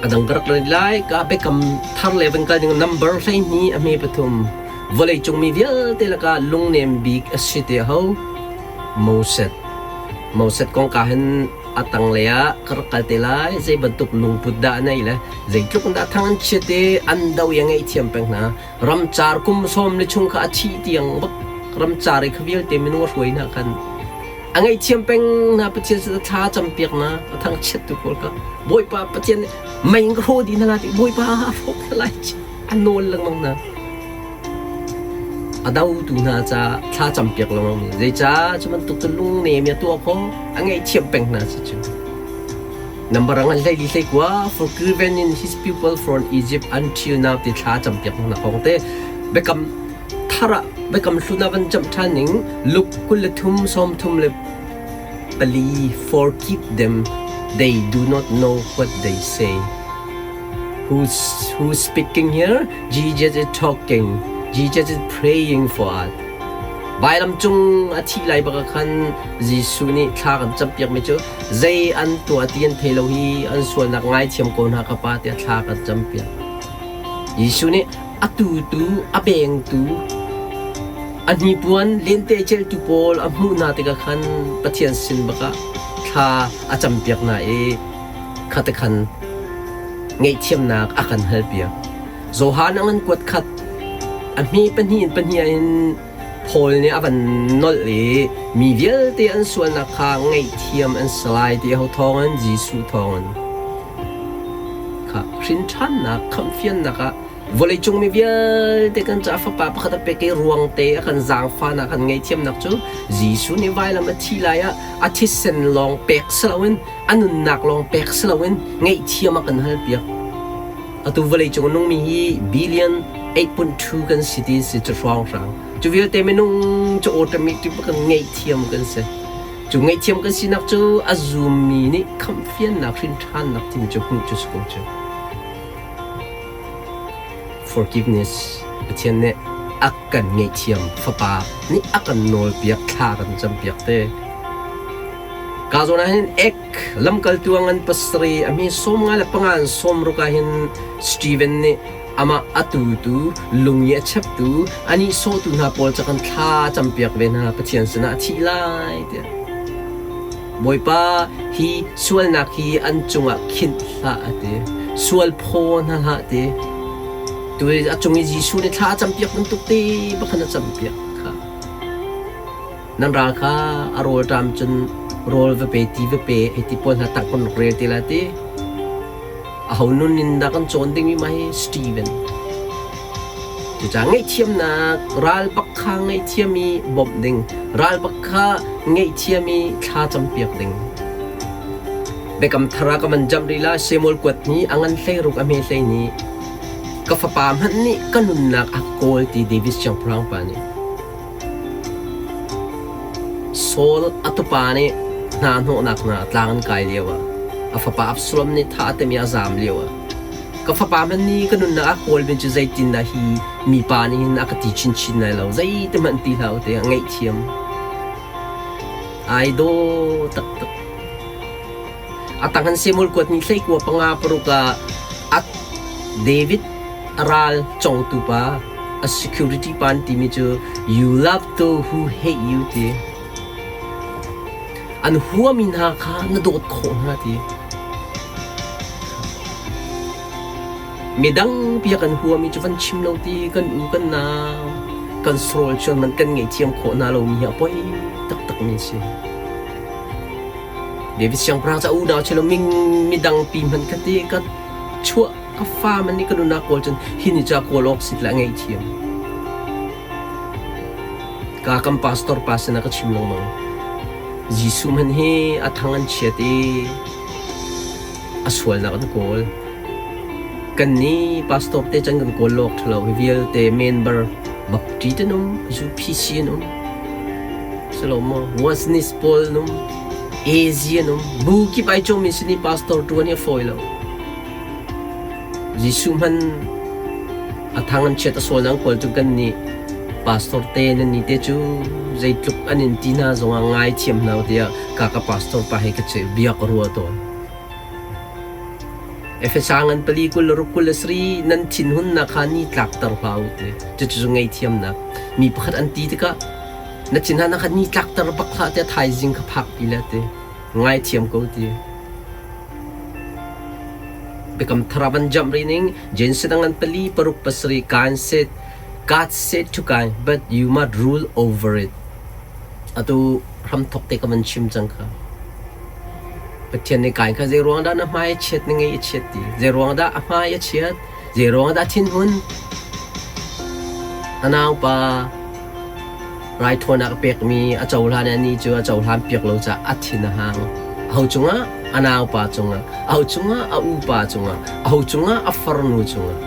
A dang ka rak rat lai. Ka biakam thar le van kal ding number 12 a hme pathum. Vawleicung mi vialte lakah lungnem bik a si te ho? Moses. Moses kong ka hin a tanglei ah ka rak kal te lai. Zei bantuk lungput dah a nei le zeitluk in dah thang an chiat i an do i a ngaihthiam peng hna. Ramcar kum sawm le chung kha a thih tiang bak ramcar i kha vialte minung a hruai hna khan a ngaihthiam peng hna Pathian sin thla campiak na a thangchiat tu pawl kha Bawipa Pathian nih mei in ka hrawh dih hna lai ti Bawipa a hrawk hna lai a nawl lengmang hna a dotu hna ca thla campiak lengmang mi zeicah cu bantuk cu lungnem i a tuah khawh a ngaihthiam peng hna si cu Number ang hlei li hlei kua forgiven in his people from Egypt until now ti thla campiak hna kong te biakam thar ah biakam hlun ah van camh ṭhan ning Luke 23 34 forgive them they do not know what they say who's who's speaking here Jesus is talking Jesus is praying for us Vailam cung a thih lai bak ah khan Jesuh nih thla kan campiak mi cu zei an tuah ti an thei lo hi an sualnak ngaithiam ko hna ka pa tiah thla kan campiak. Jesuh nih a tutu a pengtu a hnipuan lente celtu pawl a hmuh hna tikah khan Pathian sin bakah thla a campiak hna i khate khan ngaihthiamnak a kan halpiak. Johan a ngan kuat khat a hme pahnih in pahnih in Paul nih a van nolh i mi vialte an sualnak kha ngaihthiam an si lai ti ho thawngin Jesuh thawngin kha hrinṭhannak khamhfiannak ah vawleicung mi vialte kan caah fapa pakhat a pek i ruangte a kan zaangfahnak kan ngaihthiamnak cu Jesuh nih vailam a thi lai ah a thisen lawng pek si loin a nunnak lawng pek si loin ngaihthiam a kan halpiak. Atu vawleicung a nungmi hi billion 8.2 kan si ti si cu hrawnghrang. Cu vialte minung cu automatic kan ngaihthiam kan si. Cu ngaihthiam kan sinak cu a zummi nih khamhfiannak hrinṭhannak timi cu hmuh cu si ko cu. Forgiveness Pathian nih a kan ngaihthiam Fapa nih a kan nawlpiak thla kan campiak te. Ka zawn ah hin ek lamkaltu a ngan pasarih a hmi 55 in 60 ah hin Steven nih amah a tutu lung i a cheptu a nihsawhtu hna pawl cu kan thla campiak ve hna Pathian sinah a thih lai tiah Bawipa hi sualnak hi an cungah khinh hlah a ti sual phaw hna hlah ti tu a cung i Jesuh nih thla a campiak bantuk te bakhan a campiak kha nan ral kha a rawl ṭam cun rawl va pe ti va pe hei ti pawl hna tak kan rak rel te la ti Aho nun in dah kan cawn dingmi mah hi Steven. Cucaah ngaihthiamnak ral bak kha ngaihthiam i bawmh ding, ral bak kha ngaihthiam i thla campiak ding. Biakam thar ah ka van jamh rih la Samuel kuat ni a ngan hlei ruk a hme hlei ni ka fapa hmanh nih ka nunnak a kawl ti David siangpahrang pa nih Saul a tupa nih hna hnawhnak hna tlang an kai lioah a fapa Absalom nih thah a timh i a zaam lioah ka fapa hmanh nih ka nunnak a kawlmi cu zeitindah hi mipa nih hin a ka ti chinchin lai lo zeitihmanh ti hlah u tiah ngaihthiam ai daw taktak. A tang an Samuel kuat ni hleikua panga paruk ah at David a ral congtu pa a security pa an timi cu you love to who hate you ti an huami hna kha na dawt khawh hna ti midang pia kan huami cu van chim lo ti kan u kan nau kan srawl chuan man kan ngei thiam khawh hna lomi hi a poi taktak mi si David siangpahrang ca unau chelo ming midang pi hmanh kha ti ka chuah ka fa man nih ka nunak kawl cun hi ni ca kawl awk sit la ngei thiam ka kam pastor pa sinah ka chim lengmang Jesuh hmanh hi a thang an chiat i a sualnak an kawl kan ni pastor te chan kan kawl lawk thalo hi vialte member baptist an um UPC an um silo maw Wasnis pawl an um AZ an um bu kip ai chawmi sini pastor tuan hi a fawi lo Jesuh hman a thang an chiat a sual nang kawl cu kan nih pastor te nan ni te cu zeitluk an in ti hna zongah ngai thiam hna tiah ka ka pastor pa he ka che bia ka ruah tawn. Efesa ngan pali 26 23 nan thinhunnak kha ni tlakter hlah u ti. Cucu ngaihthiamnak. Mi pakhat an ti tikah na thinhunnak kha ni tlakter bak hlah tiah thaizing kha phak pi le ti. Ngaithiam ko ti. Biakam thar ah van jump rih ning Genesis ngan pali paruk pasarih Cain said God said to Cain but you must rule over it. Atu hramthok te ka van chim cang kha. Pathian nih Kain kha zei ruang dah na hmai a chiat na ngei a chiat ti? Zei ruang dah a hmai a chiat? Zei ruang dah a thinhun? A naupa raithawinak a pekmi a cohlan i anih cu a cohlan piak lo caah a thin a hang. Aho cungah? A naupa cungah. Aho cungah? A upa cungah. Aho cungah? A farnu cungah.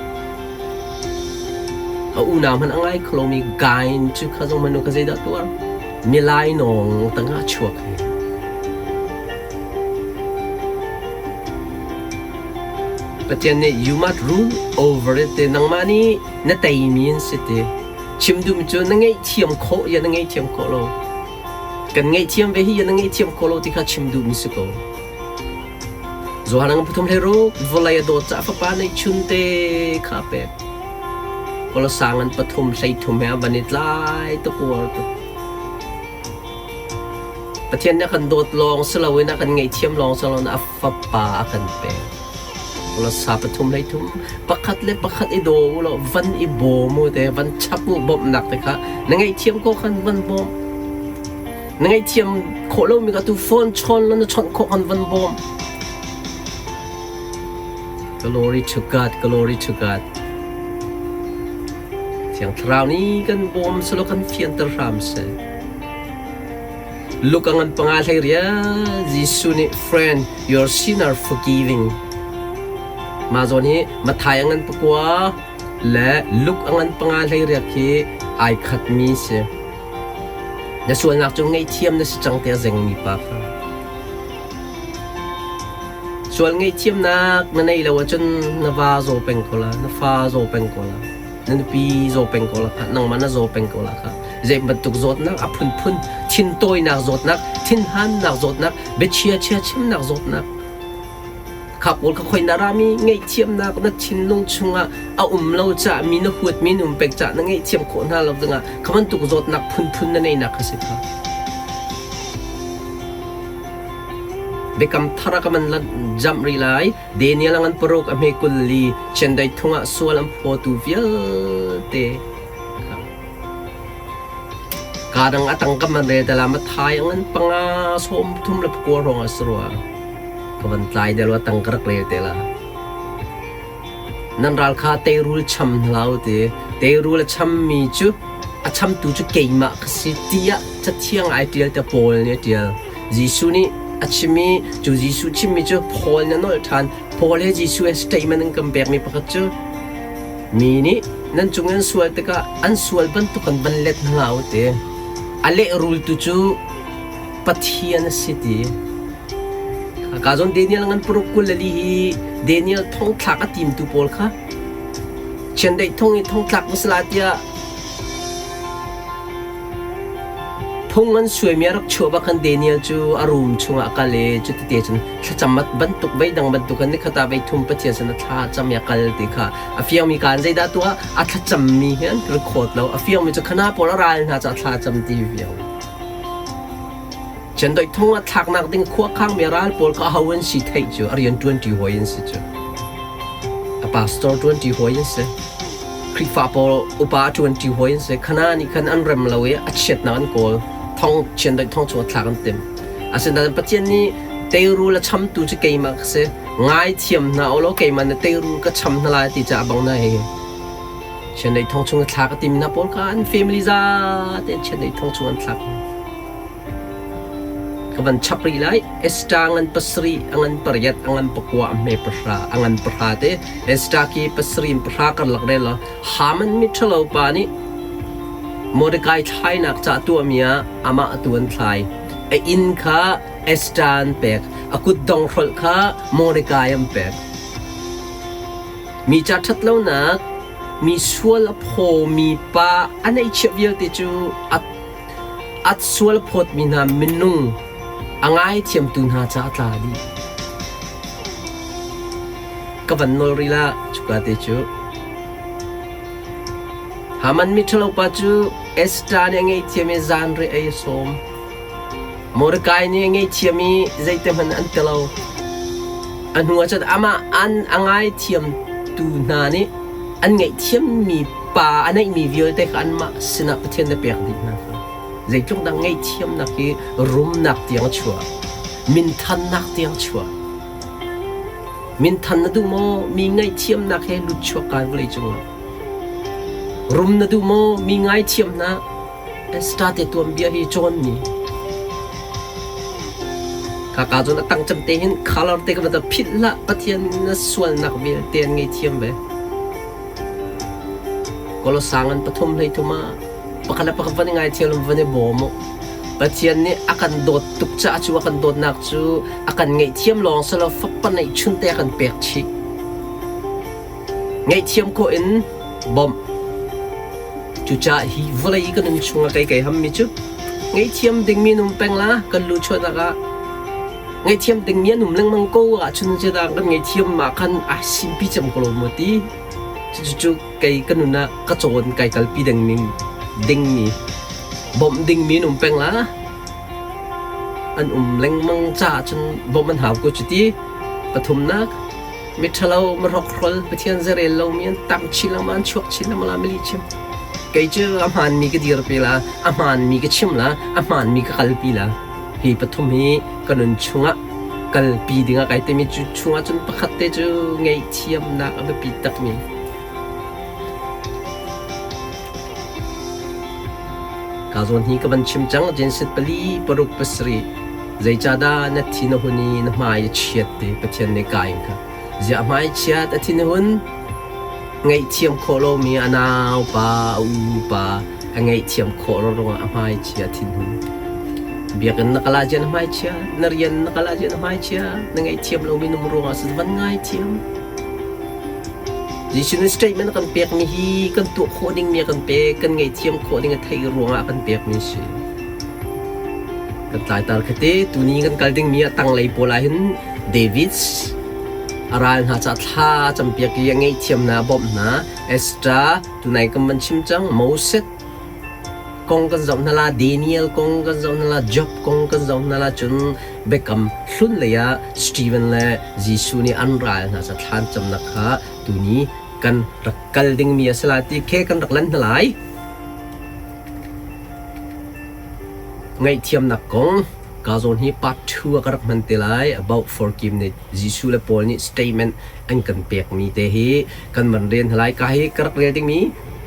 A unau hmanh a ngai kho lomi Kain cu kha zong hmanh kha zeidah tuar? Milai nawng tangah chuak hi. Pathian nih you must rule over it te nangmah nih na teimi an si ti. Chim duhmi cu na ngaihthiam khawh ya na ngaihthiam khawh lo. Kan ngaihthiam ve hi ya na ngaihthiam khawh lo ti kha chim duhmi si ko. Johan ang pathum hlei ruk vawlei a dawt caah fapa neihchun te kha a pek. Kolosang an pathum hlei thum he a van i tlai tuk uar tuk. Pathian nih a kan dawt lawng si loin a kan ngaihthiam lawng si loin a fapa a kan pek. Kolosa pathum hlei thum pakhat le pakhat i daw u law van i bawm u te van chap u bawmhnak te kha na ngaihthiam ko khan van bawm. Na ngaihthiam khawh lomi kha tu phone chawn law na chawnh khawh khan van bawm. Glory to God, glory to God. Thiang Thlarau nih kan bawm selaw kan fianter hram seh. Luka ngan panga hlei ria Jesuh nih friend your sin are forgiving. Mah zawn hi Matthai a ngan pakua le Luke a ngan panga hlei riak hi ai khatmi si. Na sualnak cu ngaihthiam na si cang tiah zengmi pa kha. Sual ngaihthiamnak na neih lo ahcun na va zaw peng ko la, na fa zaw peng ko la, na nupi zaw peng ko la kha, nangmah na zaw peng ko la kha. Zei bantuk zawtnak a phunphun, thintawinak zawtnak, thinhannak zawtnak, biachia chia chimnak zawtnak, Kha pawl kha khoi na rami ngaihthiamnak na thinlung chungah a um lo caah mi na huatmi na um pek caah na ngaihthiam khawh hna lo dingah kha bantuk zawtnak phunphun na neihnak kha si kha. Biakam thar ah ka man jamh rih lai. Daniel a ngan paruk a hme 24 chiandeih thung ah sual an phawtu vialte Kaa dang a tang ka man re dala ma thai a ngan panga sawm thum le pakua hrawng a si rua. Ka van tlai deuh a tang ka rak rel te la. Nan ral kha teirul cham hna u ti. Teirul a chammi cu a chamtu cu keimah ka si tiah Cathiang ai ṭial te Paul nih a ṭial. Jesuh nih a chim i cu Jesuh chimmi cu Paul nih a nolh ṭhan. Paul he Jesuh he statement an kan pekmi pakhat cu mi nih nan cung an sual tikah an sual bantuk an van let hna u ti. A lehrultu cu Pathian a si ti. Ka zawn Daniel ngan paruk 24 hi Daniel thongthlak a timtu pawl kha chiandeih thong i thongthlak na si la tiah phung an suaimi a rak chuah bak khan Daniel cu a room chungah a kal i cutite cun thlacam bantuk veidang bantuk khan nikhat ah veithum Pathian sin a thla cam i a kal ti kha a fiangmi kaan zeidah tuah a thlacammi hi an record lo a fiangmi cu khana pawl a ral hna caah thla cam ti fiang. Chiandeih thong a thlaknak ding khuakhangmi ral pawl kha aho an si theih cu a rian ṭuanṭi hawi an si cu. A pastor ṭuanṭi hawi an si. Khrihfa pawl upa ṭuanṭi hawi an si. Khana nih khan an rem lo i a chiatnak an kawl. Thong chiandeih thong chung a thlak an timh. Asinain Pathian nih teirul a chamtu cu keimah ka si. Ngaithiam hna u law keimah na teirul ka cham hna lai ti caah bang na hi. Chiandeih thong chung a thlak a timi hna pawl kha an family za tein chiandeih thong chung an thlak. Ka van chap rih lai. Esther ngan pasarih, a ngan pariat, a ngan pakua, a hme pahra, a ngan pahra te. Esther ki pasarih in pahra karlak rel law Haman miṭhalo pa nih Mordecai thlainak ca tuahmi ah amah tu an thlai. A inn kha Esther an pek. A kutdong hrolh kha Mordecai an pek. Mi ca ṭhat lonak, mi sual a phawmi pa a neihchiah vialte cu a A sual phawtmi hna minung a ngaithiamtu hna ca a tla dih. Ka van nawl rih la cuka te cu. Haman miṭhalo pa cu Esther nih a ngaihthiam i zanriah ei a sawm. Mordecai nih a ngaihthiam i zeite hmanh an ti lo. A hnuah cun amah an a ngaithiamtu hna nih an ngaihthiammi pa a neihmi vialte kha anmah sinah Pathian nih a pek dih hna kha. Zeitluk dah ngaihthiamnak hi rumnak tiang a chuah, minthannak tiang a chuah. Minthan na duh maw? Mi ngaihthiamnak he lut chuak kai vawlei cungah. Rum na duh maw? Mi ngaithiamnak Esther te tuanbia hi cawnmi. Kaka cun a tang cem te hin color te ka va philh hlah Pathian na sualnak vialte an ngei ve. Kolosang an pathum hlei thum ah pakhat le pakhat van i ngaithiam van i bawm u. Pathian nih a kan dawt tuk caah cu a kan dawtnak cu a kan ngaihthiam lawng si lo fapa neihchun te a kan pek chih. Ngaihthiam khawh in bawmh. Cucaah hi vawlei i ka nun chungah kei kai hammi cu ngaihthiam dingmi num peng la kan lu chuahnak ah ngaihthiam dingmi an um lengmang ko ahcun zeidah kan ngaihthiam ah khan a simpi cem ko lo maw ti. Cucu kei ka nun ah ka cawn kai kalpi dingmi dingmi bawmh dingmi an um peng la. An um lengmang caah cun bawmh an hau ko cu ti. Pathumnak miṭhalo mihrokhrawl Pathian zeirel lomi an tam chin lengmang an chuak chin lengmang la mili chim. Kei cu a hmaanmi ka dirpi la, a hmaanmi ka chim la, a hmaanmi ka kalpi la. Hi pathum hi ka nun chungah kalpi dingah kai timi cu chungah cun pakhat te cu ngaihthiamnak a biapi takmi. Ka zawn hi ka van chim cang Genesis pali paruk pasarih zeicahdah na thin a hun i na hmai a chiat ti Pathian nih Kain kha ziah hmai chiat a thin a hun ngaihthiam khawh lomi a naupa a upa a ngaihthiam khawh lo ruangah a hmai chia thinhun biakinn na kal ahcun a hmai chia na rian na kal ahcun a hmai chia na ngaihthiam lomi num ruangah si van ngaithiam Jesuh nih statement a kan pekmi hi kan tuah khawh dingmi a kan pek kan ngaihthiam khawh ding a theih ruangah a kan pekmi a si kan tlaitar khate tuni kan kal dingmi a tanglei pawl ah hin David a ral hna ca thla campiak i a ngaihthiam hna a bawmh hna Esther Tunai kan van chim cang Moses kong kan zoh hna la, Daniel kong kan zoh hna la, Job kong kan zoh hna la, cun biakam hlun lei ah Stephen le Jesuh nih an ral hna ca thlan camnak kha tuni kan rak kal dingmi a si la ti khe kan rak lan hna lai. Ngaihthiamnak kong ka zawn hi part 2 ah ka rak hman te lai about forgiveness Jesuh le Paul nih statement an kan pekmi te hi kan van rel hna lai. Ka hi ka rak rel dingmi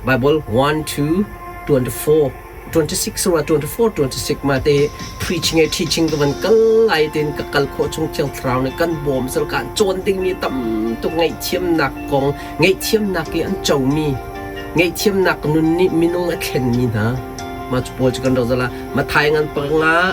Bible 1 2 24 26 or 24 26 ma te preaching e teaching ka van kal lai tin ka kal khawh chung thiang thlarau nih kan bawm sal kan cawn dingmi tam tuk ngaihthiamnak kong ngaihthiamnak i an comi ngaihthiamnak nun nih minung a thlenmi hna ma cu pawl cu kan rak zala Mathai ngan panga.